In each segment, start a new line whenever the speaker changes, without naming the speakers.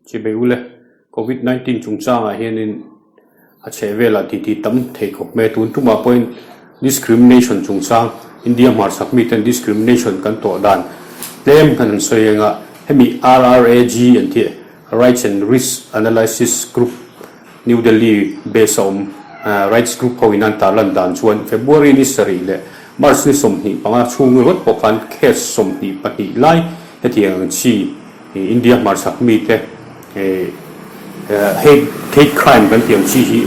Chibei ule, Covid 19 chungchangah hianin a chheh velah titi tam thei khawp mai a, tun tumah pawhin discrimination chungchang, India hmarchhak miten discrimination kan tawh dan tlem kan han sawi eng a, hemi RRAG an tih Rights and Risk Analysis Group, New Delhi base a awm rights group ho in an tarlan dan chuan February ni sarih leh March ni 25 chhung ringawt pawh khan case 22 lai hetiang ang chi India hmarchhak mite hate hate crime kan tih ang chi hi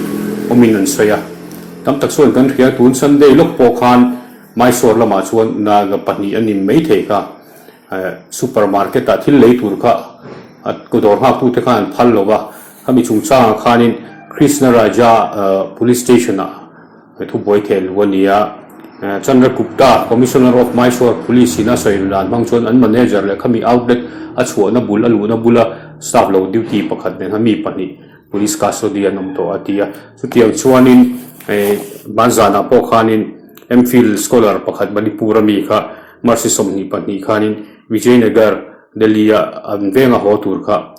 awmin an sawi a. Tam tak chuan kan hria tun Sunday lawk pawh khan Mysore lamah chuan Naga pahnih an in mai thei kha. Supermarket ah thil lei tur kha a dawr nghak tute khan an phal lo va, khami chungchangah khanin Krishna Raja Police Station ah thubuai theh luh a ni a. Chandra Gupta, Commissioner of Mysore Police in a sawi dan hmang chuan an manager leh khami outlet a chhuahna bul a luhna bula staff lo duty pakhat nen khan mi pahnih police custody an awm tawh a ti a. Chutiang chuanin banzanah pawh khanin MPhil scholar pakhat Manipur a mi kha March 22 khanin Vijaynagar, Delhi-a an venga haw tur kha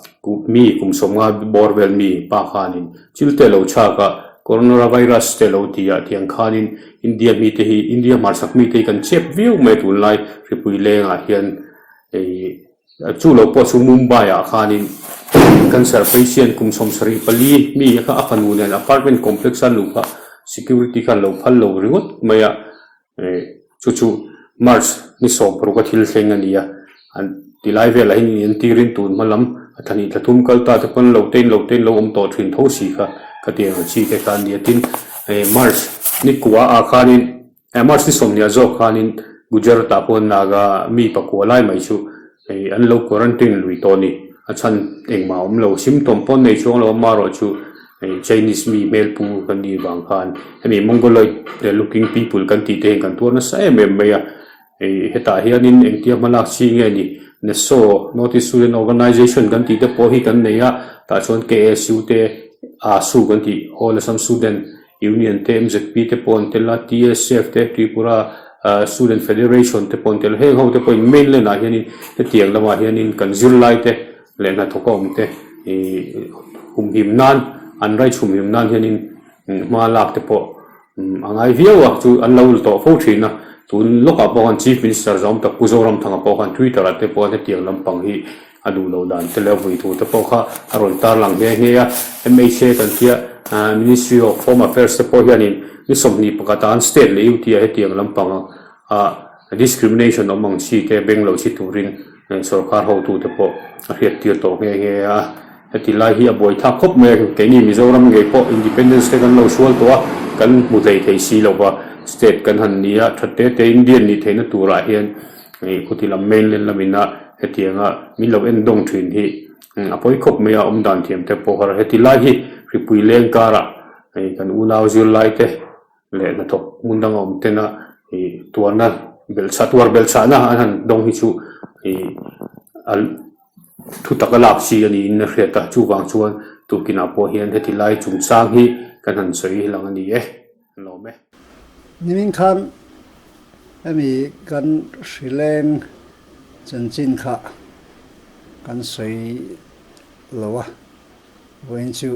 mi kum 50 bawr vel mi pa khanin thil te lo chhak a, coronavirus te lo ti a tiang khanin India mite hi, India hmarchhak mite hi kan chep viau mai tunlai hripui lengah hian chu lo pawh chu Mumbai-ah khanin cancer patient kum 74 mi kha a fanu nen apartment complex-a luh kha security khan lo phal lo ringawt mai a. Chu chu March ni 16 a thil thleng a ni a, an ti lai velah hian in entirin tun hma lam a thla hnih thla thum kal ta te pawn lo te in lo te in lo awm tawh thin tho si kha ka ti ang chi te kha a ni a. Tin, March ni kua ah khanin March ni 20 ah zawk khanin Gujarat ah pawh Naga mi pakua lai mai chu an lo quarantine lui tawh a ni. A chhan engmah a awm lo, symptom pawh an nei chuang lo amaherawhchu Chinese mi hmel pu kan nih vang khan hemi Mongoloid looking people kan tih te hian kan tuar nasa em em mai a, hetah hianin engtia hmalak chi nge ni NESO, North East Student Organisation kan tih te pawh hi kan nei a, tah chuan KSU te ASU kan tih All Assam Student Union te MZP te pawh an tel a, TSF te Tripura Student Federation te pawh an tel a, heng ho te pawhin mainland ah hianin hetiang lamah hianin kan zirlai te leh hnathawk a awm te ih humhim nan an rights humhim nan hianin hma lak te pawh a ngai viau a chu an lo la tawh fo thin a tun lawkah pawh khan Chief Minister zawm tak Pu Zoramthanga pawh khan Twitter ah te pawh hetiang lampang hi a duh loh dan te leh a vui thu te pawh kha a rawn tarlang nghe nghe a M_H_A kan tia Ministry of Home Affairs te pawh hianin ni 21 ah an state leh U_T ah hetiang lampang a discrimination awm ang chi te beng lo chi turin Sorkar hotute pawh a hriattir tawh nghe nghe a, heti lai hi a buaithlak khawp mai a, keini Mizoram ngei pawh Independence te kan lo sual tawh a, kan hmu hlei thei si lo va, state kan han ni a, that te te Indian nih theihna turah hian khuti lam mainland lamina hetianga min lo endawng thin hi a pawi khawp mai a, awmdan thiam te pawh har heti lai hi hripui leng karah kan unau zirlai te leh hnathawk hmun danga awm tena ih tuarna belhchhah tuar belhchhahna an han dawng hi chu ih a thu taka lak chi a niin a hriat a chuvang chuan tukinah pawh hian heti lai chungchang hi kan han sawi lang a ni e an lawm e.
Nimin khan hemi kan hrileng chanchin kha kan sawi lo a, vawiin chu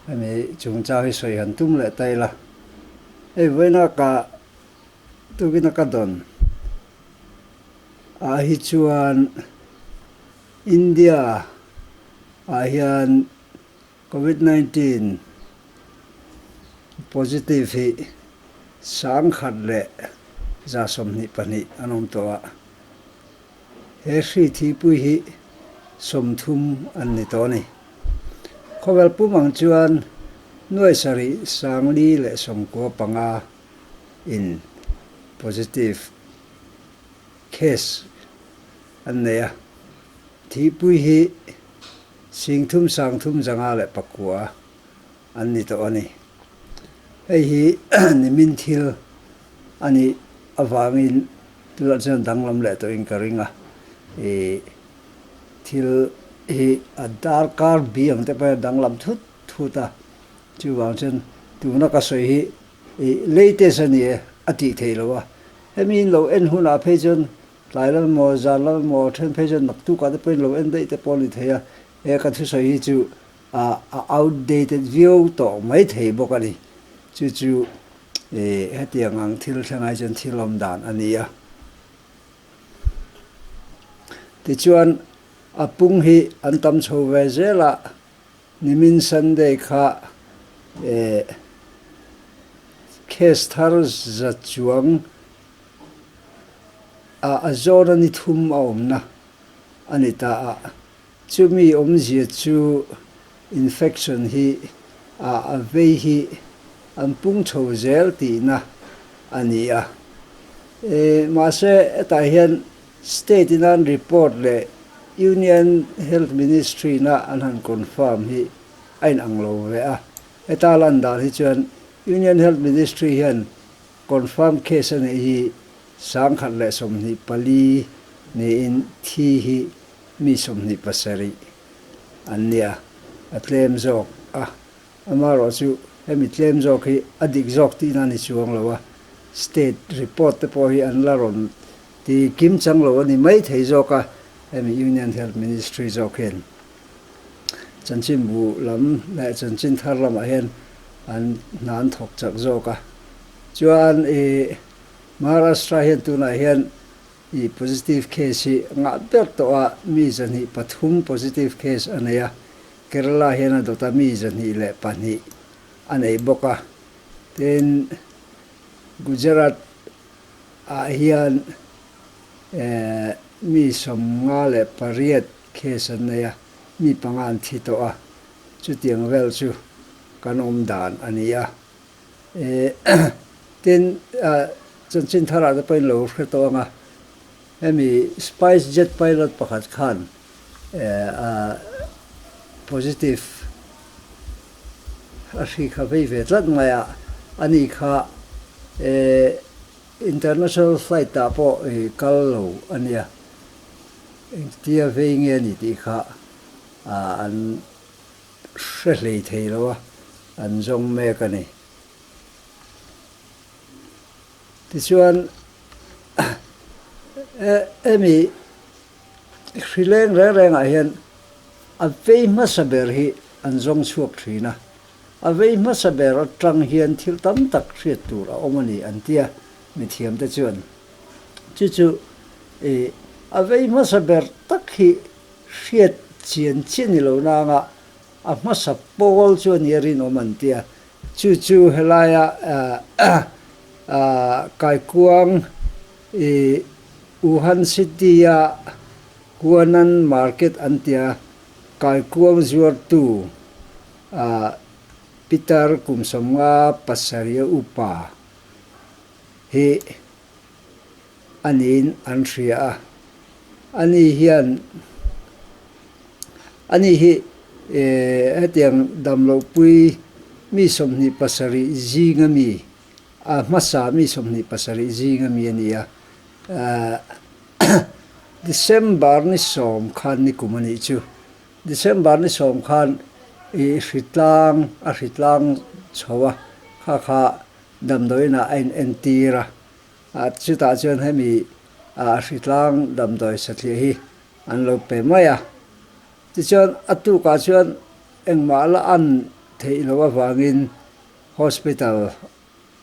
Hemi chungchang hi sawi han tum leh ta ila, hei vawiina ka tukina ka dawn ah hi chuan India ah hian Covid 19 positive hi 1122 an awm tawh a, he hri thipui hi 30 an ni tawh a ni. Khawvel pum ang chuan nuai sarih 495 in positive case an nei a, thihpui hi 3,359 an ni tawh a ni. Hei hi nimin thil a nih avangin tunah chuan danglam leh tawhin ka ring a, ih Thil hi a darkar bi ang te pawh hian danglam thut thut a, chuvang chuan tuna ka sawi hi ih latest a ni e a tih theih loh a, hemi in lo en hunah phei chuan tlai lam emaw zan lam emaw then phei chuan naktuk ah te pawhin lo en daih te pawh a ni thei a. He ka thusawi hi chu a outdated viau tawh mai thei bawk a ni. Chu chu hetiang ang thil thleng ai chuan thil awm dan a ni a. Tichuan a pung hi an tam chho ve zel a, nimin Sunday kha case thar za chuang a zawna ni thum a awmna a ni ta a. Chumi awmzia chu infection hi a vei hi an pung chho zel tihna a ni a. Mahse hetah hian state in an report leh Union Health Ministry na an han confirm hi a inang lo ve a. Heta lan dan hi chuan Union Health Ministry hian confirm case a neih hi 1024 niin thi hi mi 27 an ni a, a tlem zawk a. Amaherawh chu hemi tlem zawk hi a dik zawk tihna a ni chuang lo a, state report te pawh hi an la rawn ti kim chang lo a ni mai thei zawk a, hemi Union Health Ministry zawk hian chanchinbu lam leh chanchin thar lamah hian an hna an thawk chak zawk a. Chuan i Maharashtra hian tunah hian I positive case hi ngah ber tawh a, mi 23 positive case a nei a, Kerala hian a dawt a mi 102 a nei bawk a. Tin, Gujarat ah hian mi 58 case an nei a, mi panga an thi tawh a, chutiang vel chu kan awm dan a ni a. Tin, chanchin tharah te pawhin lo hre tawh ang a, hemi Spice Jet pilot pakhat khan a positive a hri kha vei ve tlat mai a, ani kha international flight ah pawh kal lo a nia, engtia vei nge a ni tih kha an hre hlei thei lo a, an zawng mek a ni. Tichuan, hemi hri leng reng rengah hian a vei hmasa ber hi an zawng chhuak thin a, a vei hmasa ber atang hian thil tam tak hriat tur a awm a ni an ti a, mithiamte chuan. Chu chu a vei hmasa ber tak hi Hriat chian chiah ni lo nanga a hmasa pawl chu a nia rinawm an ti a, chu chu helaia kaikuang i Wuhan City-a Huanan Market an tia kaikuang zuartu Peter kum 57 a upa hi a niin an hria a. Ani hian ani hi hetiang damlohpui mi 27 zinga mi, a hmasa mi 27 zinga mi a ni a. December ni sawm khan ni kum a nih chu. December ni sawm khan i hritlang a hritlang chho a, kha kha damdawiinah a inentir a. Chutah chuan hemi hritlang damdawi satliah hi an lo pe mai a. Tichuan a tukah chuan engmah la an theih loh avangin hospital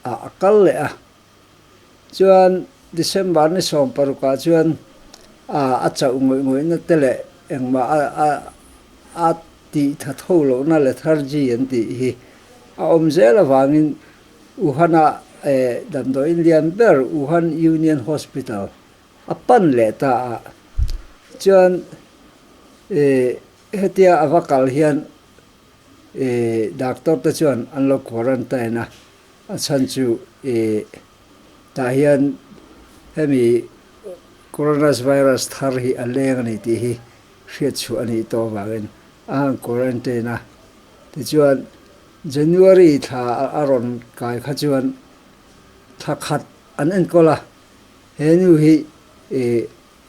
ah a kal leh a. Chuan December ni sawmparukah chuan a chauh ngawih ngawihna te leh engmah a tih tha tho lohna lethargy an tih hi a awm zel avangin Wuhan-a damdawiin lian ber Wuhan Union Hospital a pan leh ta a, chuan hetia a va kal hian doctor te chuan an lo quarantine a, a chhan chu tah hian hemi coronavirus thar hi a leng a ni tih hi hriat chhuah a nih tawh avangin a han quarantine a, tichuan January thla a rawn kai kha chuan thla khat an enkawl a, he nu hi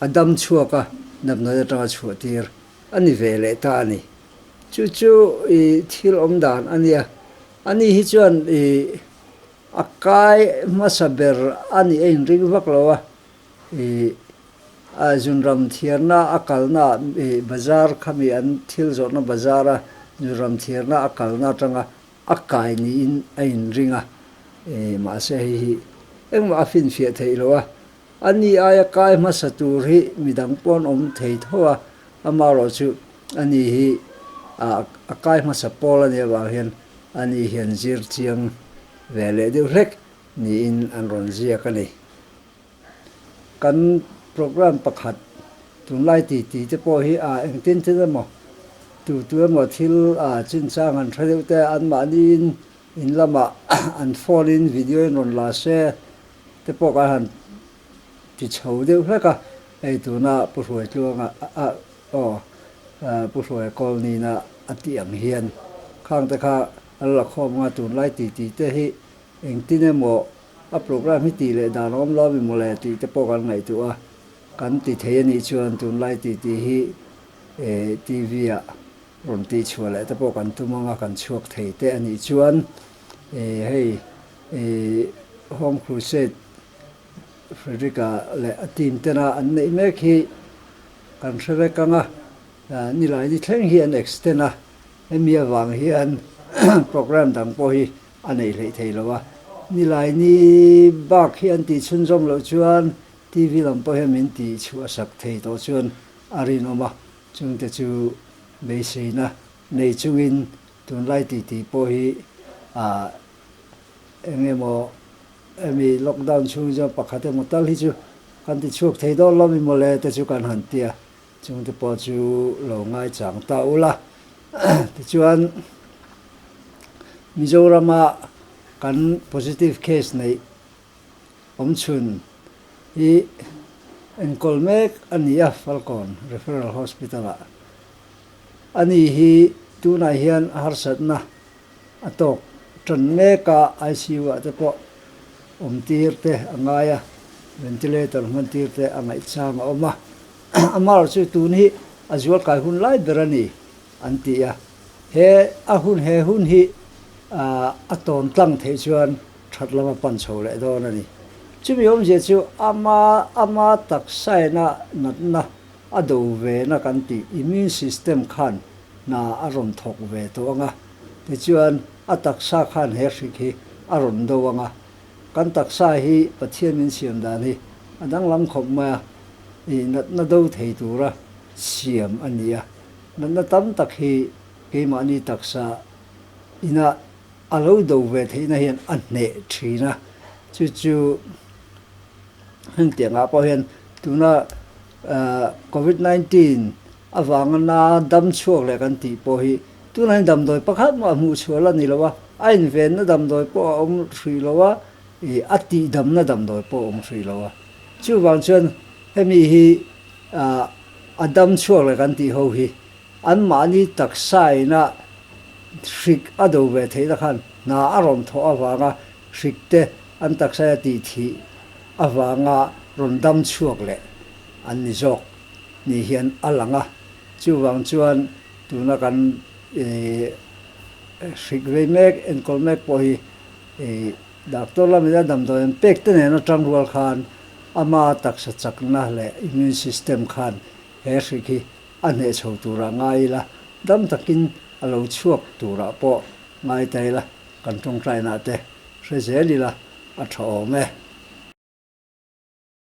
a dam chhuak a, damdawi atanga chhuah tir a ni ve leh ta a ni. Chu chu thil awm dan a nia. Ani hi chuan a kai hmasa ber a nih a inring vak lo a. Zunram thiarna a kalna ih bazar khami an thil zawrhna bazar a zunram thiarna a kalna atanga a kai niin a inring a, mahse hei hi engmah a finfiah theih loh a, ani aia kai hmasa tur hi midang pawh an awm thei tho a, amaherawh chu ani hi a kai hmasa pawl a nih avang hian ani hian zir chiang ve leh deuh hlek niin an rawn ziak a ni. Kan programme pakhat tunlai ti ti te pawh hi a engtin tin emaw tu tu emaw thil a chinchang an hre deuh te anmahniin in lamah an phone in video in rawn la se te pawh kan han ti chho deuh hlek a, hei tuna Pu Hruaitluanga a aw Pu Hruaia Kawlnina a tih ang hian khang te kha an la khawm anga tunlai ti ti te hi engtin emaw A program hi tih leh dan awm lo mi mawle tih te pawh kan ngaihtuah a, kan ti thei a nih chuan tunlai tih tih hi TV ah rawn tih chhuah leh te pawh kan tum ang a, kan chhuak thei te a nih chuan hei Home Crusade Frederick-a leh a team tena an neih mek hi kan hre vek ang a, nilai ni thleng hi an extend a, hemi avang hian program dang pawh hi a neih hleih thei lo a. Nilaini bak hi an tih chhunzawm loh chuan TV lam pawh hian min tih chhuah sak thei tawh chuan a rinawm a, chungte chu beiseina nei chungin tunlai titi pawh hi ah eng emaw hemi lockdown chhung chuan pakhat emaw tal hi chu kan ti chhuak thei dawn lo mi mawle te chu kan han ti a. Chungte pawh chu lo ngaichang ta ula. Tichuan, Mizorama kan positive case neih awmchhun hi enkawl mek a ni a, Falkawn Referral Hospital-ah. Ani hi tunah hian harsatna a tawk tan mek a, ICU-ah te pawh awm tir te a ngai a, ventilator hman tir te a ngaihchang a awm a. Amar chu tun hi a zualkai hun lai ber a ni an ti a, he a hun he hun hi a tawn tlang theih chuan that lam a pan chho leh dawn a ni. Chumi awmzia chu ama ama taksaina natna a do ve na kan tih immune system khan hna a rawn thawk ve tawh ang a, tichuan a taksa khan he hrik hi a rawn do ang a, kan taksa hi Pathian min siam dan hi a danglam khawp mai a, ih natna do thei tura siam a ni a, natna tam tak hi keimahni taksa ina a lo do ve theihna hian a hneh thin a, chu chu hengtiangah pawh hian tuna Covid 19 avanga na dam chhuak leh kan tih pawh hi tunah hian damdawi pakhat mah hmuh chhuah la ni lo a, a invenna damdawi pawh a awm hrih lo a, ih a tihdamna damdawi pawh a awm hrih lo a. Chuvang chuan hemi hi a dam chhuak leh kan tih ho hi anmahni taksa ina hrik a do ve theihna khan hna a rawn thawh avanga hrik te an taksa a tih thih avanga rawn dam chhuak leh an ni zawk ni hian a lang a. Chuvang chuan tuna kan hrik vei mek, enkawl mek pawh hi doctor lamin a damdawi an pek te nen atang rual khan ama taksa chakna leh immune system khan he hrik hi a hneh chho turah ngai ila, dam takin a lo chhuak turah pawh ngai ta ila, kan tawngtainah te hre zel ila a tha awm e.